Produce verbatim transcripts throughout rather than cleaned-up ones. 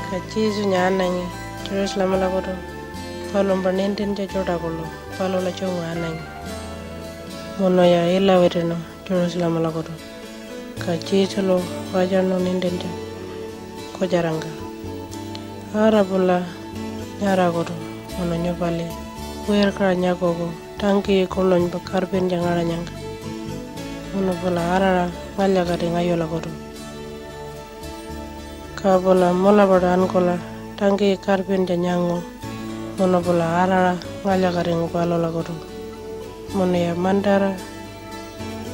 Ka Jesunya anangi Jerusalemalakutu, palumpa nintintja tjuṯa kuḻu palula tjungu anangi. Munuya ilawitinu Jerusalemalakutu, ka Jesulu walytjaṉu nintintja kutjarangka, "Ara pula nyarakutu munu nyupali wirkaṟa nyakuku tangkiyi kuḻunypa karpintja ngaṟanyangka, munu pula araṟa ngalya-kati ngayulakutu." Ka pula mulapaṯu ankula tangkiyi karpintja nyangu munu pula araṟa ngalya-katingu palulakutu. Munuya mantara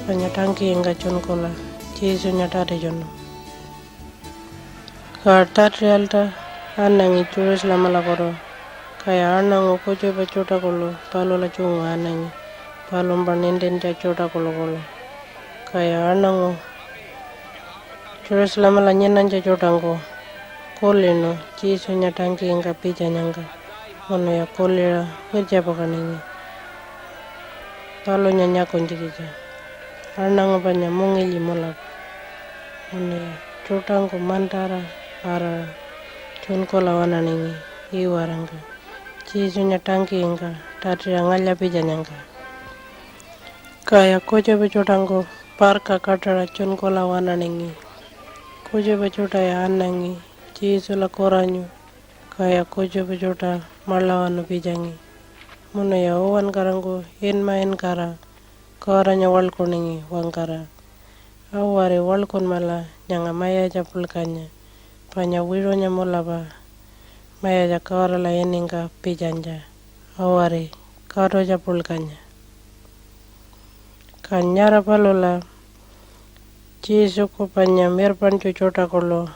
panya tangkiyingka tjunkula Jesunya tatitjunu. Ka tatiṟalta anangi Jerusalemalakutu, kaya aṉangu kutjupa tjuṯa kuḻu palula tjungu anangi, palumpa nintintja tjuṯa kuḻukuḻu. Kaya aṉangu Jerusalemala nyinanytja tjuṯangku kulinu Jesunya tangkiyingka pitjanyangka, munuya kuliṟa wirtjapukaningi palunya nyakunytjikitja. Aṉangu panya mungilyi mulapa, munuya tjuṯangku mantara-araṟa tjunkula waṉaningi iwarangka Jesunya tangkiyingka tatiṟa ngalya-pitjanyangka. Kaya kutjupa tjuṯangku parka kaṯaṟa tjunkula waṉaningi. Kutjupa tjuṯaya anangi Jesula kuranyu, kaya kutjupa tjuṯa maḻawanu pitjangi, munuya uwankarangku inma inkara Godanya waḻkuningi wangkara, "Awari, waḻkunmala nyanga mayatja puḻkanya, panya wiṟunya mulapa Mayatja Godala iningka pitjanytja, awari, katutja puḻkanya." Ka nyara palula Jesuku panya mirpaṉtju tjuṯa kuḻu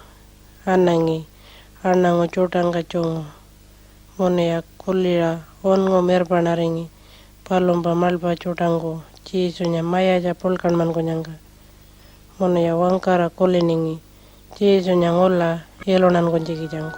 anangi aṉangu tjuṯangka tjungu, munuya kuliṟa unngu mirpaṉaringi palumpa maḻpa tjuṯangku Jesunya mayatja puḻkanmankunyangka. Munuya wangkara kuliningi Jesunya ngula iluntankunytjikitjangku.